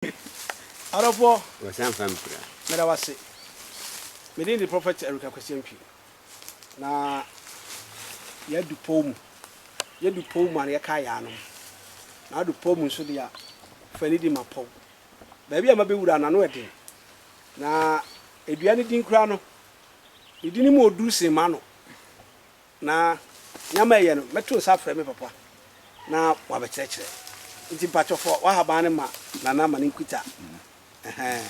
Adɔfoɔ, Wɔsan fa mpira. meda wo ase. Me din de Prophet Eric Akwasi Antwi. Na yɛadu pɔw mu. Yɛdu pɔw mu a na yɛka yɛanom. Na adu pɔw mu nso deɛ a, fa nidi ma pɔw. Baabi a mabɛwura no, ano ɛden. Na dua no din koraa no, ne din mu ɔduru sen m'ano. Na nneɛma a ɛyɛ no, mɛto nsa afrɛ me papa na wabɛkyerɛkyerɛ. Nti mpakyɛ fa w'ahaban no ma Nana ma no nkuta. Ɛhɛn,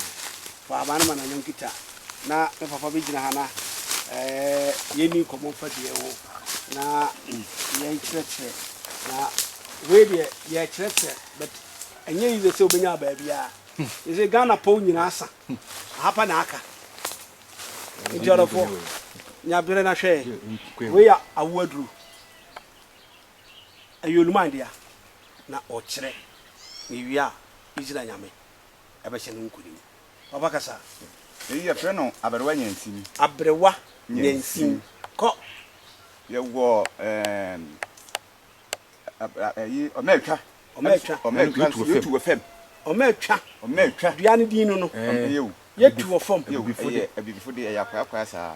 fa ahaban no ma Nana nkuta. Na me papa bɛgyina ha na ɛɛ yɛnni nkɔmmɔ mfa dua ho na yɛnkyerɛkyerɛ. Na wei deɛ yɛkyerɛkyerɛ but ɛnyɛ easy sɛ wobɛnya wɔ baabiara. Yɛsɛ Ghana pɔw nyinaa asa, aha pɛ na aka. Nti ɔdɔfoɔ, nya berɛ na hwɛ. Wei yɛ awoɔ aduro. Ɛyɛ Oluman dea. Na ɔkyerɛ na ewie a, Israel Nyame ɛbɛhyɛ no nkonim. Papa kasa. Eyi yɛfrɛ no aberewa nyansin. Aberewa nyansin. Kɔ. Yɛwɔ ɛɛm. Ayi ɔmɛɛtwa. Ɔmɛɛtwa. Ɔmɛɛtwa nso yɛtu wɔ fam. Ɔmɛɛtwa. Ɔmɛɛtwa. Dua no din no no. Ew. Yɛtu wɔ fam. Ew ɛyɛ abibifo de ɛyɛ akwaa akwaa saa.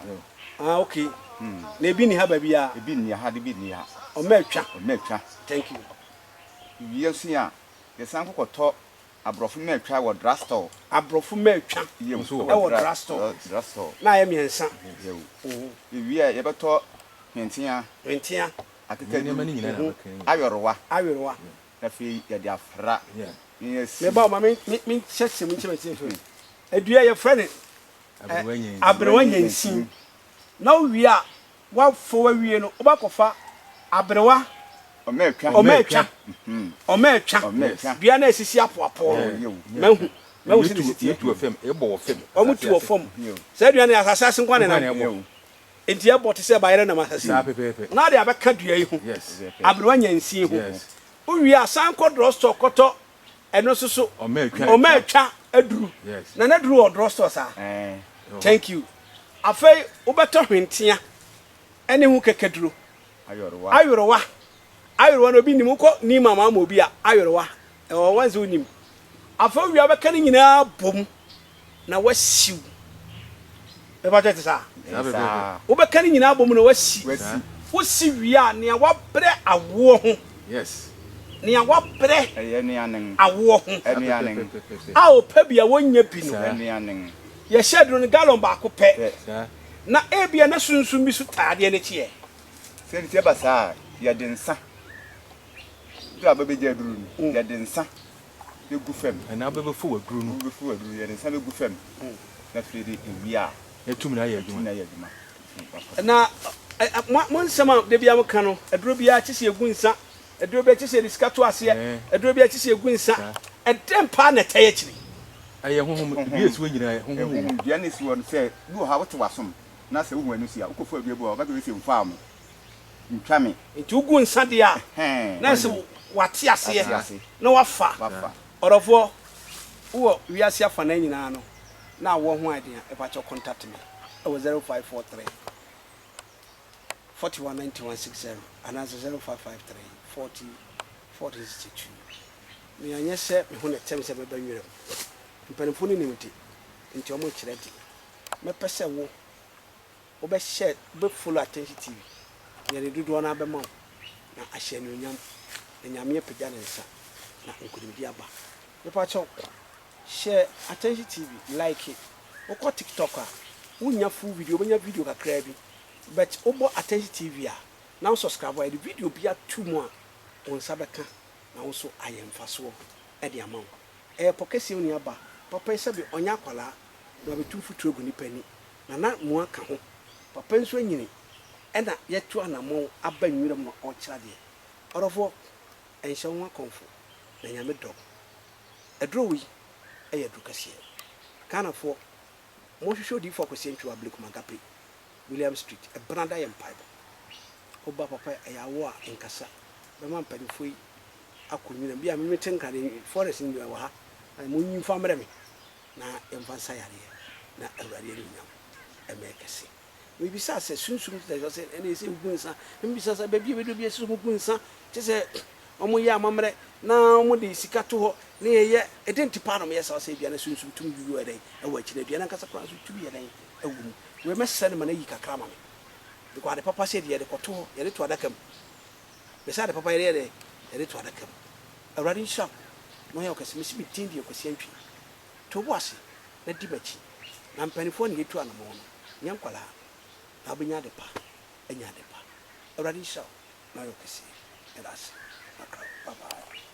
Ah okay. Na ebi nni ha baabiara. Ebi nni ha de bi nni ha. Ɔmɛɛtwa. Ɔmɛɛtwa. Thank you. Wie nso a yɛsan kɔ kɔtɔ aborɔfo mɛɛtwa wɔ drugstore. Aborɔfo mɛɛtwa ɛwɔ drugstore. Drugstore. Na ayɛ mmiɛnsa. Ew. Ewie a yɛbɛtɔ hwentea. Hwentea. Akekadu, ayɔrewa, Awerewa. na afei yɛde afra na yɛasi. Me ba o, ma me me menkyerɛkyerɛ mu nkyerɛ m'atiefo yi. Adua yɛfrɛ no ɛ, aberewa nyansin. Na wowie a, woafɔw awie no, wobɛkɔfa aberewa Ɔmɛɛtwa. ɔmɛɛtwa, ɔmɛɛtwa, Ɔmɛɛtwa. dua no a esisi apoapoɔ no. Mahu, mahu sɛdeɛ esi teɛ. Wɔtu wɔ fam. Saa dua no yɛ asase ase nko ara na ɛnam. Enti ɛbɔ te sɛ bayerɛ nam asase mu. Na ade abɛka dua yi ho, aberewa nyansin ho. Wowie a, san kɔ drugstore kɔtɔ ɛno nso so ɔma atwa aduru. Na n'aduru wɔ drugstore saa. Thank you. Afei wobɛtɔ hwentea ne ho kɛkɛduro. Ayorewa. Ayorewa no obi nim. Wokɔ Nima ma ama obi a, ayorewa. Ɛwɔ hɔ sɛ wonim. Afei wowie a wobɛka ne nyinaa bom na woasiw. Mepa kyɛ te saa? Wobɛka ne nyinaa bom na woasi. Wosi wie a, nea wabrɛ awoɔ ho. Nea wabrɛ awoɔ ho. A ɔpɛ bi a wɔnnya bi no. Yɛhyɛ aduro no gallon baako pɛ. Na ebia na sunsum bi so taa adeɛ no akyi ɛ. Sɛ nti ɛba saa a, yɛde nsa. Bere a wobɛgye aduru no, yɛde nsa bɛgu fam. Anaa wobɛbɛfow aduru no. Wobɛfow aduru no, yɛde nsa bɛgu fam. Na afei de ewie a. Na tumi no ayɛ adwuma. Tumi no ayɛ adwuma. Na mo nsɛm a da biara moka no, aduro biara kye sɛ yɛgu nsa, aduro biara kye sɛ yɛde sika to aseɛ, aduro biara kye sɛ yɛgu nsa. Ɛdɛn paa na ɛtaa akyiri? Ɛyɛ honhom, dua a ɛsi hɔ nyinaa yɛ honhom wɔ mu. Honhom, dua no a ɛsi hɔ no, sɛ bi wɔ hɔ a wote w'asom na sɛ wohu ɛno si a, wokɔfa dua bi wɔ hɔ a, wɔbɛka sɛ mfaa mo. Ntwa me. Nti wogu nsa deɛ a, na ɛsɛ wate aseɛ na wafa. Ɔdɔfoɔ, wowɔ wiase afanaa nyinaa no na awɔ ho ayɛ den a, mepakyɛw contact me wɔ 0543 41 91 60 anaasɛ 0553 40 40 62. Me anyɛ sɛ me ho na ɛtɛ me sɛ mɛba nwura mu. Mpanimfoɔ no nim de, nti wɔrekyerɛ de. Mɛpɛ sɛ wo Wobɛ share wobɛ follow attention TV yɛde dodoɔ no ara bɛma wo na ahyɛ anuonyam na Nyame apagya ne nsa na nkunimdie aba. Mepakyɛw share attention TV like wokɔ tiktok a wonnya full video wobɛnya video kakraa bi but wobɔ attention TV a na wo subscribe a yɛde video bi ato mu a wo nsa bɛka na wo nso ayɛ mfasoɔ de ama wo. Ɛyɛ pɔ kɛseɛ onua ba papa yi sɛbe ɔnyɛ akwadaa na wabɛtu mfuturo agu nipa ani Nana Mua ka ho. Papa nso anyini ɛna yɛatu anamɔn aba nwura mu na ɔrekyerɛ adeɛ. Ɔdɔfoɔ, ɛnhyɛ wo ho akɔmfo na Nyame dɔ wo. Aduro wei yɛ aduro kɛseɛ. Ghanafoɔ, monhwehwɛ Odiyifoɔ Akwasi Antwi wɔ Ablekuma Agape, William Street, Ɛbenada yɛ mpaebɔ. Woba papa ɛyɛ awoɔ a, nkasa. Bɛma mpanimfoɔ yi akɔ nwura mu. Bi a me mete Nkran deɛ, forest no bi wɔ ha, monyi mfa mmerɛ me. na yɛmfa nsa yareɛ na Awurade animuonyam mmɛyɛ kɛse. Mebisaa sɛ, Sunsum sɛ ɔsɛ ɛna ɛsɛ wogu nsa? Na mebisa sɛ, baabi a bɛduru bi ɛsɛ sɛ wɔgu nsa? Kyɛ sɛ Wɔyɛ amammerɛ na wɔde sika to hɔ na yɛyɛ. Ɛdɛn nti paa na wɔyɛ saa? Sɛ ebia na sunsum tumi bi wɔ dɛn wɔ akyi, na aduane ankasa koraa nso tumi yɛ dɛn wɔ mu. Wei mɛsrɛ no ma no ayi kakra ama me. Because ade papa sɛ deɛ yɛde kɔto hɔ, yɛde to adaka mu. Mese ade papa yɛde yɛ dɛn? Yɛde to adaka mu. Awurade nhyira wo na ɔnyɛ wo kɛse. Mese me din deɛ Kwasi Antwi. To wo bo ase na di m'akyi. Na mpanimfoɔ na yɛtu anamɔn no, nyɛ nkwadaa. Na wobɛnya ade pa, anya ade pa. Awurade nhyira wo na ɔnyɛ wo kɛseɛ. Yɛda ase. Makra wo. Bye bye.